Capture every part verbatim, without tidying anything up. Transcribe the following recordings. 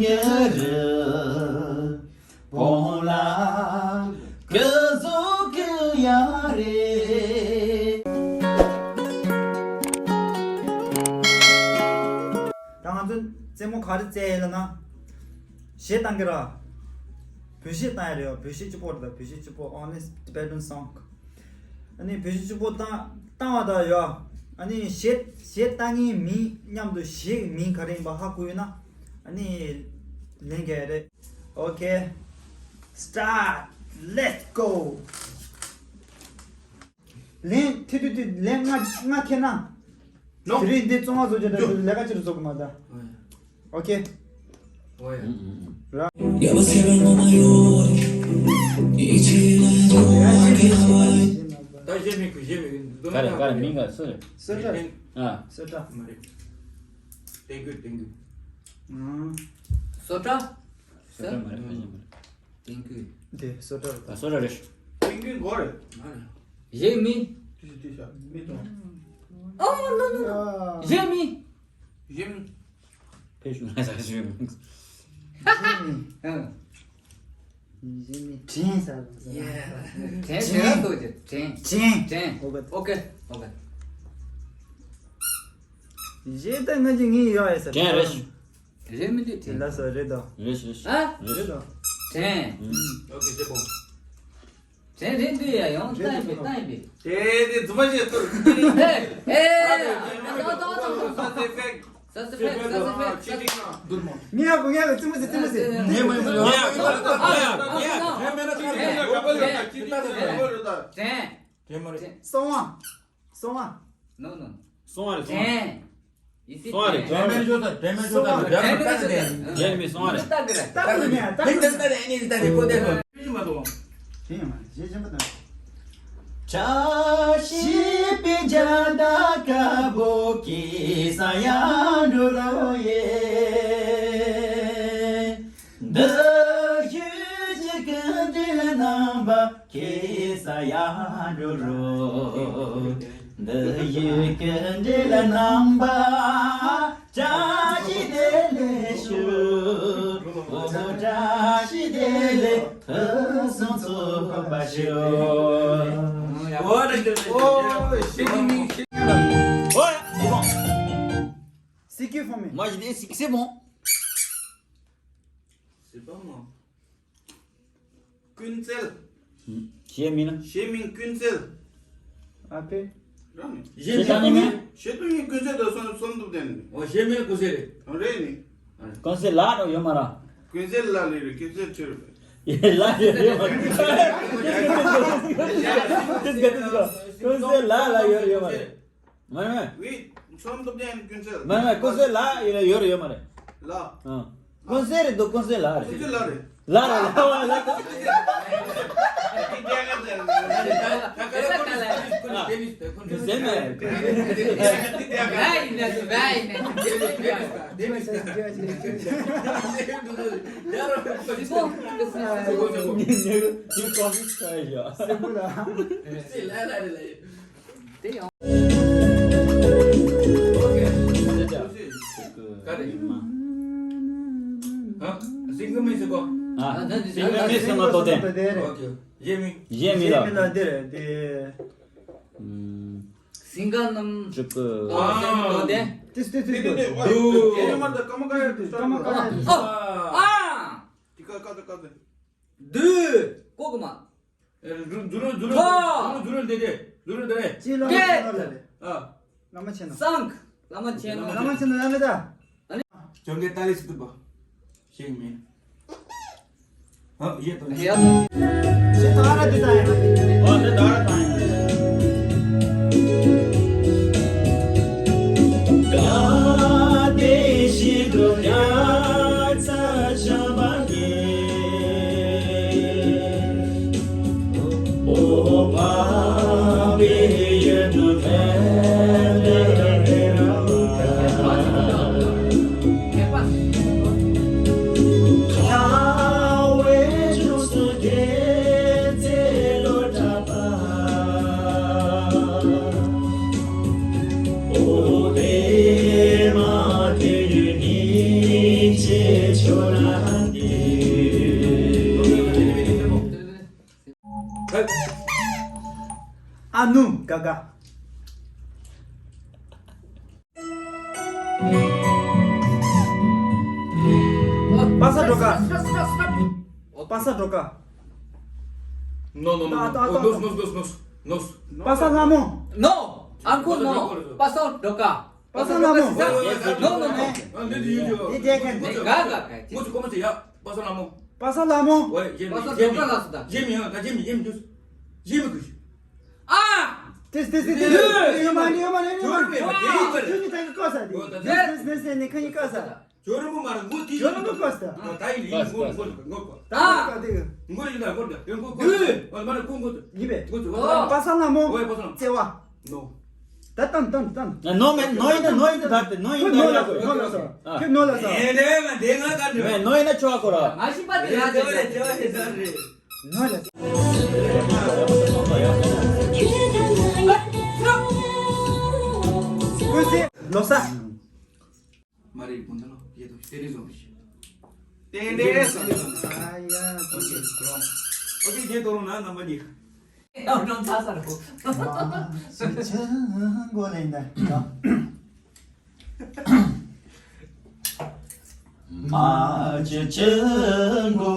ཡ་རེད། བོང་ལ་ཀི་ཟོ་ཀི་ཡ་རེད། ད་ང་ཚོ་རྩེད་མོ་ག་རེ་རྩེ་ཡིན་ལབ་ན། གཞས་བཏང་གི་ར། བོད་གཞས་བཏང་ཡ་རེད། བོད་གཞས་གཅིག་པོ་རེད། ད་བོད་གཞས་གཅིག་པོ། Only Tibetan song. ཨ་ནི་བོད་གཞས་གཅིག་པོ་བཏང་བཏང་བ་ད་ཡོད། ཨ་ནི་གཞས་གཞས་བཏང་མཁན་མིང་མཉམ་དུ་གཞས་ཀྱི་མིང་ག་རེ་ཡིན་པ་ཧ་གོ་ཡོད་ན། ཨ་ནི་ལེན་ག་རེད། Okay, start. Let's go. ལན་ཐེ་ཐུ་ཐུ་ལན་ལྔ་ལྔ་ཁེ་ན། ནོ། དེ་རིང་འདི་བཙོང་བ་བཟོ་རྒྱུ་འདྲ་ལས་ཀ་ཅི་རུ་བཟོ་གི་མ་ད། ཨོ་ཡ། Okay. ཨོ་ཡ། ར། ད་གཞས་མིང་གི་གཞས་མིང་གི་ག་རེ་ག་རེ་མིང་ག་སུ་རེད། སོ་ཏྲ། ཨ། སོ་ཏྲ། མ་རེད། Thank you, thank you. སོ་ཏྲ། སོ་ཏྲ་མ་རེད། ཕ་ཡུལ་མ་རེད། ཏིང་ཀུན། དེ་སོ་ཏྲ་རེད། ཨ། སོ་ཏྲ་རེད། ཏིང་ཀུན་གོ་རེད། གཞས་མིང་། ཏི་ཤ་ཏི་ཤ་མི་དང་། ཨོ། No, no, no. གཞས་མིང་། གཞས་མིང་། ཕེ་ཤུ་ན་ས་གཞས་མིང་། གཞས་མིང་། ཨ། གཞས་མིང་། དྲན་ས་རུ་ས། དྲན་དྲན་ལ་ཐུག་ཅེ་དྲན། དྲན། དྲན། ཨོ་ཀེ། ཨོ་ཀེ། ཨོ་ཀེ། གཞས་ད་ང་ཅི་ངའི་ཡོད་ཨེ་ས། དྲན་རེད། རེད་མི་འདུག་དྲན། ལ་སོ་རེད་དོ། རེད་རེད། ཨ། རེད་དོ། དྲན། ཨོ་ཀེ་ཤེ་པོ། དྲན་རེད་འདུག་ཡ། ཡོང་། རེད་ལྟ་ཡིན་པས། ལྟ་ཡིན་པས། དེ་དེ་རྫུན་མ་བཤད་ཐུབ། ཧེ་ཧེ། ད་ད་ད་ད། Suspect, suspect, suspect. ངས་ཡག་པོ་ངས་ཡག་པོ་རྩིས་མ་རྩིས་རྩིས་མ་རྩིས། ངས་མ་ཡིན་པ་ཡོད། ངས་མ་ཡིན་པ་ཡོད། ངས་མེད་ན་ཁྱེད་ཀྱིས་ངས་ག་པར་ཡོད་ད་ཅི་ལྟར་ད་ད་ཡོད་ད། དྲན། དྲན་མ་རེད། སོང་བ། སོང་བ། No, no. སོང་བ་རེད། སོང་བ་རེད། དྲན། You see, སོང་བ་རེད། དྲན། དྲན་མེད་ཆོག་ད། དྲན་མེད་ཆོག་ད། དྲན་མེད་ཆོག་ད། དྲན་མེད། སོང་བ་རེད། ལྟ་གི་རེད། ལྟ་གི་རེད། ལྟ་གི་རེད། ལྟ་གི་རེད། ཨ་ནི་ལྟ་གི་ཁོ་དེ་ཁོ། ཤེས་མ་ཐུབ། ཤེས་ཡོང་མ་རེད། ཤེས་ཤེས་མ་ཐུབ། བཀྲ་ཤིས་པའི་རྒྱ་སྟག་དཀར་པོ་ཁྱེད་ས་ཡར་འགྲོ་རོགས་ཡེ། འདི་ཡུལ་གྱི་སྐུ་མགྲོན་རྣམ་པ་ཁྱེད་ས་ཡར་འགྲོ་རོགས། འདི་ཡུལ་སྐུ་མགྲོན་རྣམ་པ་བཀྲ་ཤིས་བདེ་ལེགས་ཞུ། བཀྲ་ཤིས་བདེ་ལེགས་ཕུན་སུམ་ཚོགས་པ་ཞུ། C'est qui, famille? Moi, je dis, c'est c'est bon. C'est pas moi. ཀུན་གསལ། གཞས་མིང་ལ། གཞས་མིང་ཀུན་གསལ། ཨ་ཕེ། རང་ནི། གཞས་བཏང་ནི་མིན། གཞས་བཏང་ནི་ཀུན་གསལ་དང་བསམ་བསམ་འདུག་དེ་ནི། ཨོ་གཞས་མིང་ལ་ཀུན་གསལ་རེད། རང་རེད་ནི། ཀུན་གསལ་ལགས་ཡོད་མ་རེད། ཀུན་གསལ་ལགས་ལ་རེད། ཀུན་གསལ་ཁྱོད་རེད། ལགས་ཡོད་ཡོད་མ་རེད། ཀུན་གསལ་ལགས་ལ་ཡོད་ཡོད་མ་རེད། མ་རེད། ཝི། ཚོམ་སྟོབས་ལྡན་ཀུན་གསལ། མ་རེད། ཀུན་གསལ་ལགས་ཡོད་རེད་ཡོད་མ་རེད། ལགས། ཨ། ཀུན་གསལ་རེད་འདུག་ཀུན་གསལ་ལགས་རེད། ཀུན་གསལ་ལགས་རེད། ལགས་རེད་ལགས་རེད། ཀུན་གསལ་མ་རེད། ཉེ་ཉེ་ཉེ་ཀོ་ཕི་ཁ་ཡ། དེ་ཡང་། ག་རེ། ཧ། སིང་གར་མིང་ཟེར་གོ། ཨ། སིང་གར་མིང་ཟེར་མ་ཏོ་དེ། ཨོ་ཁེ། གཞས་མིང་། གཞས་མིང་ལ། གཞས་མིང་ལ་འདིར་དེ། ཨམ། སིང་གར་རྣམས། ཅིག་གི། ཨ། ཏོ་དེ། ཏིས་ཏིས་ཏིས་ཏིས། དུ། ཀ་མ་ཀ་ཡ་ཏིས། ཀ་མ་ཀ་ཡ་ཏིས། ཨ། ཨ། ཏི་ཀ་ཀ་ཏི་ཀ་ཏི། དུ། ཀོ་ཀ་མ། ཨེ། འཛུ་འཛུ་རུ་འཛུ་རུ། ཐོ། འཛུ་རུ་འཛུ་རུ་འདི་འདི། འཛུ་རུ་འདི་རེད། ཅི་ལོ་ཀེ། ཅི་ལོ་རེད། ཨ། བླ་མ་ཆེན་ནོ། སང་། བླ་མ་ཆེན་ནོ། བླ་མ་ཆེན་ནོ་ཡ་མེད་ད། ཨ་ནི། བཅོམ་ལྡན་ཏཱ་ལའི་སི་ཏུ་པ། ཤེས་མེད། ཨ། ཡེ་ཏོ། ཡ། ཤེས་ཏོ་ཨ་ར་དེ་ད་ཡ། ཨོ་དེ་ད་ར་ད་ཡ། ག་ག་པ་ས་འགྲོ་ག་པ་ས་འགྲོ་ག No, no, no, no. ད་ད་ད་Oh, no, no, no, no, no. པ་ས་ལྷ་མོ No, uncle, no. Pastor Doka. པ་ས་ལྷ་མོ No, no, no. ཨ་འདི་འདི་ཡོད་ཡོད། འདི་དེ་གན་འདི། ག་ག་ག་ངོ་ཚོ་ཀོ་མ་ཚེ་ཡ། པ་ས་ལྷ་མོ། པ་ས་ལྷ་མོ། ཝེ་ཡེ་མི་Pastor Doka ལ་སུ་ད། ཡེ་མི་ཡང་ད་ཡེ་མི་ཡེ་མི་འདུག་ཡེ་མི་གུ་ཤི། ཨ། དེ་དེ་དེ་དེ་ཡོད་མ་ནི་ཡོད་མ་ནི་ཡོད་མ་ནི། ཡོད་མ་ནི་ཡོད་མ་ནི། ཁྱོད་ནི་ད་གི་ཀོ་ས་དེ། དེ་དེ་དེ་ནི་ཁ་ཉི་ཀོ་ས། ཇོ་རུ་མ་ར་ངོ་དེ། ཇོ་རུ་མ་ཀོ་ས་ད། ད་ཡི་ལི་ངོ་ངོ་ངོ་ཀོ། ད་ཀོ་ས་དེ། ངོ་ཡི་ད་ངོ་ད་ཡོད་ངོ་ཀོ། ཨ་མ་ནི་ཁོ་ངོ་ད། ཡིན་པས། ངོ་ཚོ་ཨོ། པ་ས་ལྷ་མོ། ཝེ་པ་ས་ལྷ་མོ། བརྩེ་བ། No. ད་ཏམ་ཏམ་ཏམ། No, man, no, in the, no, in the, that, no, in the, ནོ་ལ་སོ་ནོ་ལ་སོ། ཁྱོད་ནོ་ལ་སོ། ཨེ་ལེ་ང་དེ་ང་ག་འདྲི། Man, no, in the, ཆོ་ཨ་ཁོ་ར། ང་ཤི་པ་དེ་ལ་དེ་ལ་དེ་ལ་དེ་ལ་རེད། ནོ་ལ་སོ། ཀུན་གཟིགས་ལོ་གསར། མ་རེད་གུང་ཐང་ལོ་ཡེ་དོ་ཏེ་རེ་ཟོ་མི་ཤེས། ཏེ་རེ་ཟོ་མི་ཤེས། ཨ་ཡ། ཨོ་ཁེ་ཡེ་དོ་ལོ་ན་རྣམ་པ་གཉིས། ཡང་ཀྲང་ཚ་ས་རུ། མ་ཅི་ཆེ་མགོ་ལེན་ད། མ་ཅི་ཆེ་མགོ་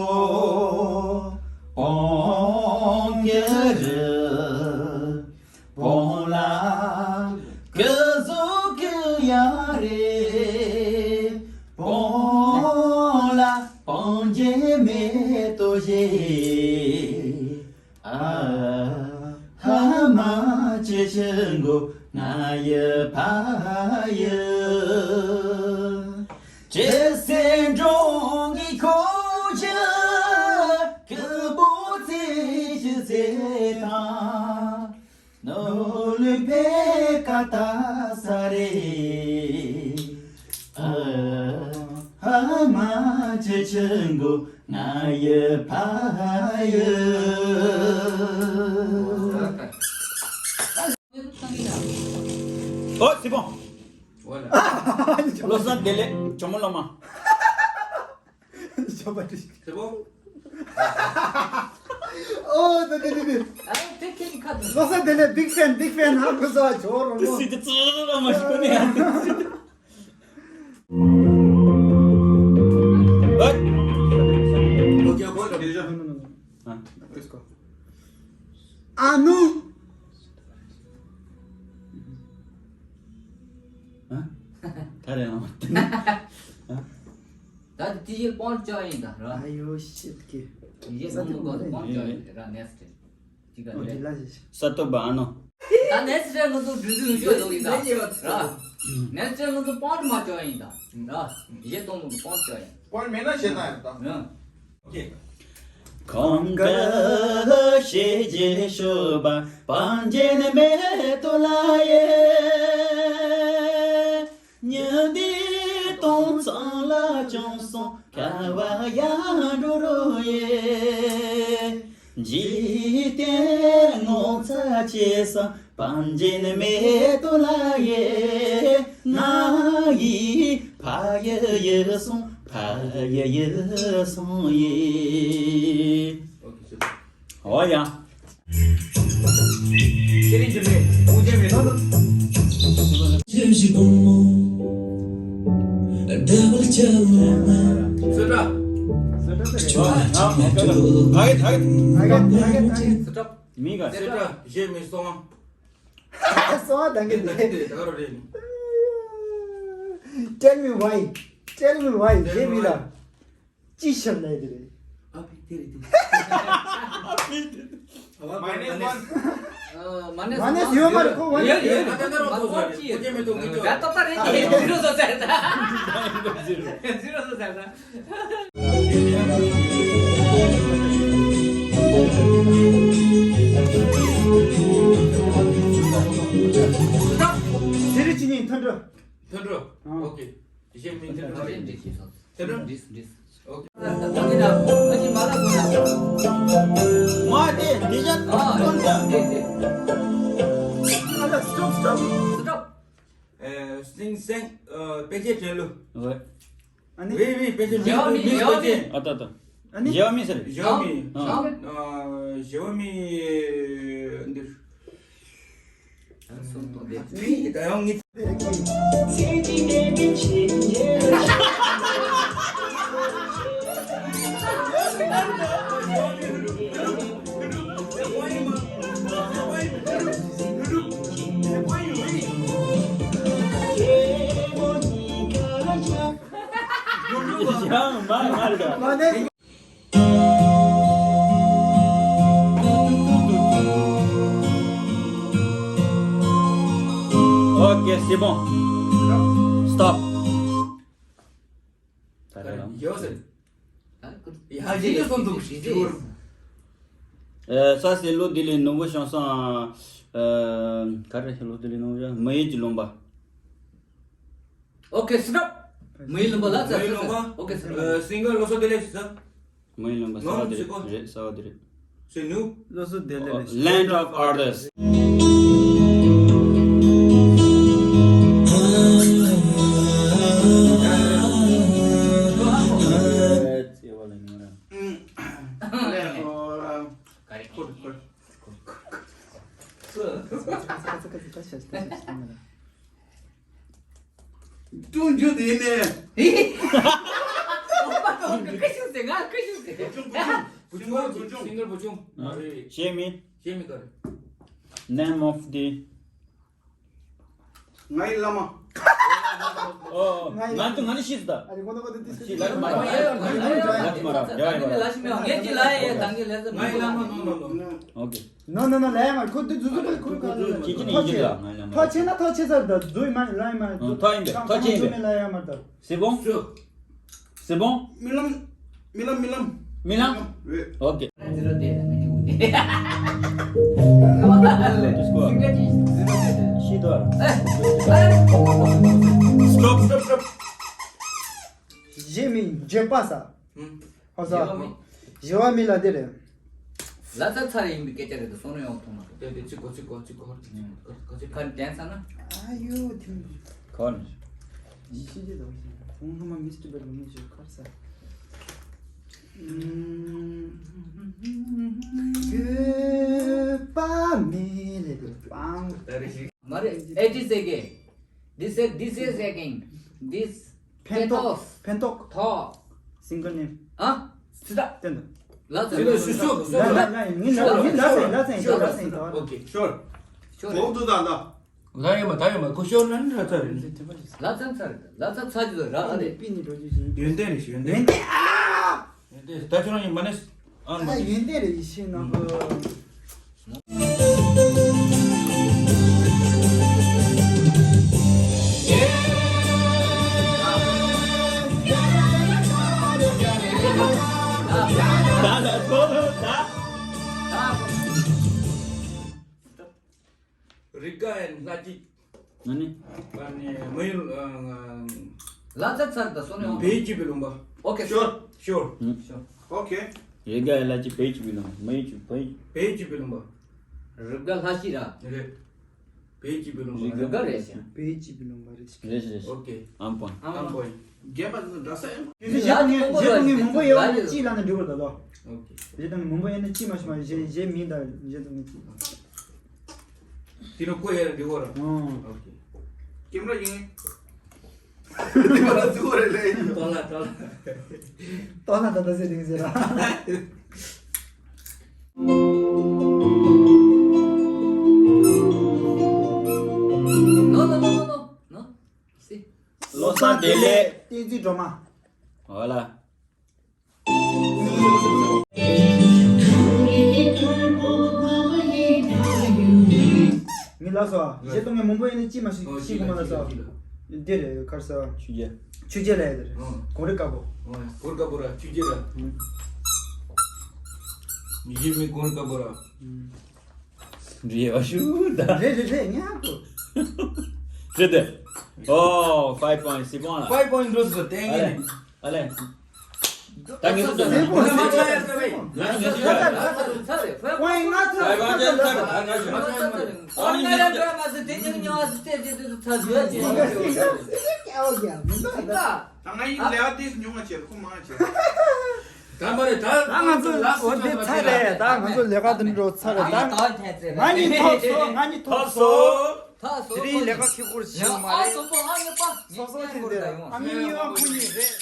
ཨོང་གེ་རེ། བོང་ལ་ཀི་ཟུག་གི་ཡ་རེ། བོང་ལ་བོང་རྒྱལ་མེ་ཏོ་བཞད། ཨ་ཧ་མ་ཅི་ཆི་མགོ་ང་ཡི་ཕ་ཡི། ཅི་སེ་འགྲོ་ངི་ཁོ་ཆ་ཀི་བོ་ཚེ་ཤི་ཚེ་ཐང་། ནོར་ལུས་པའི་ཀ་ཏ་ས་རེ། ཨ་ཧ་མ་ཅི་ཆི་མགོ་ང་ཡི་ཕ་ཡི། ཨོ་སི་པོ། བློ་བཟང་བདེ་ལེགས་ཇོ་མོ་བླ་མ། ཞོ་པ་ཏི། སེ་བོ། ཨོ་ད་དེ་དེ་དེ། ཨ་དེ་ཁྱེད་ཀྱི་ཁ་དུ། བློ་བཟང་བདེ་ལེགས་big fan, big fan ཧ་གོ་ས་ཇོ་རོ་ཏི་ལོ། སི་ཏི་ཙི་ར་མ་ཤི་གོ་ནི་ཡ། ཨོ་ཁེ་ཨོ་ཁེ། ཨ་ནུ། ཨ། ད་རེ་ཨང་། ད་དེ་ཡིག་སྤོན་ཅོ་ཡིན་ད་ར། ཨ་ཡོ་ཤིད་ཀི། དེ་ཡིག་ས་ཏོག་མོ་གོ་སྤོན་ཅོ་ཡིན་ད་ར་ནེགསི་ཊི། ཅི་ག་ཨོ་དེ་ལ་ཞིག་ས་ཏོག་པ་ཨ་ནོ། ད་ནེགསི་ཊི་ང་ཚོ་འགྲུལ་འགྲུལ་ཡོད་ཡོད་ཡིན་ད་ར། ནེགསི་ཊི་ང་ཚོ་སྤོན་མ་ཅོ་ཡིན་ད་ར། དེ་ཡིག་སྟོང་མོ་སྤོན་ཅོ་ཡིན། སྤོན་མེད་ན་ཞེ་ད་ཡོད་ད། ཨ། ཁོང་གི་ཞེ་རྒྱལ་ཤོ་བ་པང་རྒྱན་མེ་ཏོ་ལ་ཡེ། ཉི་ཟླའི་སྟོང་ཚང་ལ་བྱུང་སོང་ཁ་བ་ཡ་འགྲོ་རོ་ཡེ། འཇིག་རྟེན་ངོ་ཚ་ཆེ་སང་། པང་རྒྱན་མེ་ཏོ་ལ་ཡེ། ང་ཡི་ཕ་ཡི་ཡི་སོང་ཕ་ཡི་ཡི་སོང་ཡེ། ཨོ་ཡ། ཁྱེད་རིང་གྱི་མེ་དགུང་ལྗང་མེ་ཏོག་ལ། ཞིག་དགོང་མོ། ཌ་བལ་ཆ་ལོ་མ། སི་ཏྲ། སི་ཏྲ། མི་ག་སི་ཏྲ་ཞེ་མི་སོང་། སོང་བ་དང་གི་དེ་དེ་ད་ག་རེ་རེད། Tell me why. Tell me why. ཞེ་མི་ལ། ཅི་ཤར་ལས་དེ་རེད། ཨ་ཕི་དེ་རེད་དེ། ཨ་ཕི་དེ། མ་ནེ་སི་ཝན། མ་ནེ་སི་ཡོད་མ་རེད་ཁོ་ཝན་ཡོད་ཡོད། ད་ད་ད་རོ་ཐོ་ས་རེད། ཁོ་ཅེ་མེ་ཏོ་ངི་ཅོ། ད་ད་ད་རེད་དེ་ཟི་རོ་ཟོ་ཟེར་ད། ཟི་རོ་ཟོ་ཟེར་ད། ཟི་རི་ཅི་ཉིན་མཐུན་འགྲོ། མཐུན་འགྲོ། ཨོ་ཁེ། ཞེ་མི་མཐུན་འགྲོ་རེད། མཐུན་འགྲོ། འགྲིག་འགྲིག་ཨོ་ཁེ། Stop, stop. ཨེ། སིང་སེང་། ཨེ། པེ་ཅེ་ཁྲེན་ལུ། ཨ་ནི། ཝེ་ཝེ་པེ་ཅེ་མི་ཞའོ་མི་པེ་ཅེ། ཨ་ད་ད། ཨ་ནི། ཞའོ་མི་ཟེར། ཞའོ་མི། ཨ། ཞའོ་མི། འདིར། གསུམ་དང་བདེ། ད་ཡང་ངི། ཡང་མ་མ་རེད། Ok, c'est bon. Stop. Euh, ça, c'est l'eau de les nouveaux chansons. Euh, carré, l'eau de les nouveaux. Moïse Lomba. Ok, stop. Moïse Lomba, là, ça, Moïse ça, ça. Lomba. Ok, stop. Euh, singer, l'eau de les, c'est ça? Moïse Lomba, non, ça va, c'est quoi? Ça va, c'est nous. L'eau de les. Land of Artists. ཀྲུང་ཇུ་དེ་ནས། ཨོ་པ་ཏོ་ཀི་ཤུ་ཟེར། ང་ཀི་ཤུ་ཟེར། བུ་ཆུང་བུ་ཆུང་བུ་ཆུང་བུ་ཆུང་བུ་ཆུང་། སིང་གར་བུ་ཆུང་། ཨ་རེད། གཞས་མིང་། གཞས་མིང་ག་རེ། Name of the ང་ཡི་བླ་མ། ཨོ། ང་ཡི་ང་ཚོ་ང་ནི་ཤིས་ད། ཨ་རེ་ཁོ་ན་ཁོ་ན་ཏི་སི། ཤིས་ལ་ཤི་མ་ར། ལ་ཤི་མ་ར། ཡ་ཡ་ཡ། ལ་ཤི་མ་ར། ངས་ཅི་ལ་ཡ་ཡ་དང་གི་ལ་ཟེར། ང་ཡི་བླ་མ། ནོ་ནོ་ནོ། ཨོ་ཁེ། ནོ་ནོ་ནོ། ལ་ཡ་མ་ཁོ་ཏི་ཛུ་ཛུ་པ་ཁོ་ཁ་ལ། ཅི་ཅི་ནི་ཡིན་ལ་ང་ལ་མ། ཐོ་ཆེ་ན་ཐོ་ཆེ་ས་ད་ཛུ་མ་ལ་ཡ་མ། ཐོ་ཡིན་པས། ཐོ་ཆེ་ཡིན་པས། ལ་ཡ་མ་ད། C'est bon? C'est bon? རྨི་ལམ། རྨི་ལམ། རྨི་ལམ། རྨི་ལམ། རེད། Ok. Stop, stop, stop. གཞས་མིང་བརྗོད་པ་ས། ཧུམ། ཨོ་ས། བཞི་བ་མི། བཞི་བ་མི་ལ་དེ་རེད། ལ་ཚ་ཚ་རེ་ཡིན་པའི་སྐད་ཆ་རེད་དོ། སོང་ནས་ཡོང་ཐུབ་མ་རེད། དེ་དེ་ཅི་གོ་ཅི་གོ་ཅི་གོ་ཅི་གོ་ཅི་གོ་ཅི་ཁ་དན་ས་ན། ཨ་ཡོ་ཐིམ། གོ་ནས། ཤི་ཅི་དང་ཁོང་ཧ་མ་མིས་ཏུ་བེར་མི་ཞོ་ཁར་ས། གོས་པ་མི་ལེ་དེ་པང་། མ་རེད། It is again. This is, this is again. This ཕན་ཐོགས། ཕན་ཐོགས། ཐོགས། Singer name. ཨ། སི་ད། བསྟན་དང་། ལ་ཚན། ལ་ལ་ལ་ངི་ལ་ངི་ལ་ཚན་ལ་ཚན་ལ་ཚན། Ok, sure. Sure. གོག་ཏུ་དང་ད། ལ་ཡོད་མ་ད་ཡོད་མ་ཁོ་ཤོར་ན་ནི་ལ་ཚ་རེད། ལ་ཚན་ཚ་རེད། ལ་ཚ་ཚ་ཅི་ལ་ར་ཨ་རེད། པི་ནི་འགྲོ་རྒྱུ་ཞིག་ཡོན་ཏན་རེད། ཡོན་ཏན། ཡོན་ཏན་ཨ། ཡོན་ཏན་ད་ཁྱོད་རང་ཡིན་མ་ནི། ཨ་ཡོན་ཏན་རེད། ཡིད་ཆེས་ནང་གི། རི་ག་ཨན་ལྷ་སྐྱིད། ཨ་ནི། ཨ་ནི་མ་ཡུལ། ལ་ཚ་ཚར་ད་སོ་ནི། བེ་ཅི་བི་ལུང་པ། Ok, sure. Sure. Sure. Ok. རི་ག་ལ་ཅི་བེ་ཅི་བི་ལུང་། མ་ཡུལ་ཅི་བེ། བེ་ཅི་བི་ལུང་པ། རི་ག་ལྷ་སྐྱིད་ར། རེད། བེ་ཅི་བི་ལུང་པ། རི་ག་རེད་ཤག་བེ་ཅི་བི་ལུང་པ་རེད་ཤག་རེད་རེད། Ok. I'm fine. I'm fine. རྒྱས་པ་འདི་འདྲ་ས་ཡང་། དེ་ཚོ་བཞི་དང་ངའི་བཞི་དང་ངའི་མང་པོ་ཡོད་པ་ནི་གཅིག་ལ་ནི་འགྲིག་པར་ད་དོ། Ok. བཞི་དང་ངའི་མང་པོ་ཡོད་ནི་གཅིག་མ་ཤི་མ་གཞན་གཞན་མིན་ད་བཞི་དང་ངའི་གཅིག་དེ་རུ་ཀོ་ཡར་འགྲིག་པར། ཨང་། Ok. ཀེམ་ར་ཡིན། དེ་བ་ལ་ཚུགས་པ་རེད་ལེ། ཏོ་ལ་ཏོ་ལ། ཏོ་ལ་ཏོ་ཏོ་ཟེར་དེ་ཟེར་ར། No, no, no, no, no. No. See. བློ་བཟང་བདེ་ལེགས། བསྟན་འཛིན་སྒྲོལ་མ། འོ་ལ། ངས་ལབ་སོང་། བཞི་དང་ངའི་མང་པོ་ཡིན་ནི་ཅི་མ་ཤེས་ཤེས་གོ་མ་ལབ་སོང་། འདི་རེད་གར་སོང་། ཆུ་རྒྱལ། ཆུ་རྒྱལ་ལ་ཡ་དེ་རེད། ཨང་། གོང་རི་དཀར་པོ། ཨང་། གོང་རི་དཀར་པོ་ར་ཆུ་རྒྱལ་ར། མི་ཤེས་མི་གོང་རི་དཀར་པོ་ར། རེད་བ་ཤུ་ད། རེད་རེད་རེད་ཉག་གོ། རེད་དེ། ཨོ། five point སི་པོང་ལ། five point འགྲོ་སོང་ཏན་ངེ་ནི། ཨ་ལེ། ད་ངེ་ཚོ་ད་སེ་པོ་སེ་པོ་སེ་པོ། ང་ཚོ་ང་ཚོ་ང་ཚོ་ང་ཚོ་ང་ཚོ། ཨ་ནི་ངེ་ཚོ་ད། ད་ང་ཡིན་ལེ་ཨ་ཏིས་ཉུང་ང་ཆེར་ཁོ་མང་ཆེར། ད་མ་རེད། ད་ང་ཚོ་འོ་དེ་ཚར་རེད། ད་ང་ཚོ་ལས་ཀ་དེ་འདྲ་ཚར་རེད། ད་ང་གཉིས་ཐོབ་སོང་། ང་གཉིས་ཐོབ་སོང་། དེ་རིང་ལས་ཀ་ཁེ་ཁུར་བྱེད་མ་རེད། སོ་སོ་ཞིག་རེད། ཨ་མི་གཉིས་པ་ཁོ་གཉིས་རེད།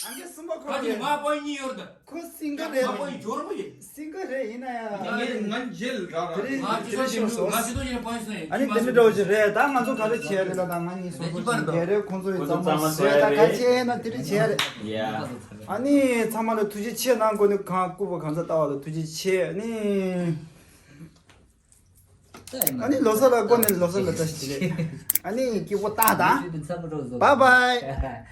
ཨ་མི་གསུམ་པ་ཁོ་རེད། ང་པ་གཉིས་ཡོད་རེད། ཁོ་སིང་ག་རེད། ང་པ་གཉིས་འབྱོར་པ་ཡིན། སིང་ག་རེད། ཡིན་ན་ཡང་ང་ང་འཇལ་ར་ར། དེ་རིང་ང་ཅི་ཐོག་ཞིག་ང་ཅི་ཐོག་ཞིག་པ་ཡིན་སོང་ཡིན། ཨ་ནི་དེ་འདྲ་འདྲ་བོ་ཞིག་རེད། ད་ང་ཚོ་ག་རེ་བྱས་རེད། ད་ང་གཉིས་སོ་སོ་ཞིག་རེད། ཁོང་ཚོ་ཡི་ཚང་མ་བཟོས། ད་ག་བྱས་ན་དེ་རིང་བྱས་རེད། ཡ། ཨ་ནི་ཚང་མ་ལ་ཐུགས་རྗེ་ཆེ་གནང་དགོས་ནི། གང་སྐུ་པ་གང་ཟག་ལྟ་བ་ལ་ཐུགས་རྗེ་ཆེ། ཨ་ནི། ད་ཡིན་ན། ཨ་ནི་ལོ་གསར་ལ་སྐོར་ནས་ལོ་གསར་ལ་བཀྲ་ཤིས་བདེ་ལེགས། ཨ་ནི་སྐྱིད་པོ་ཏག་ཏག་བའི་བའི།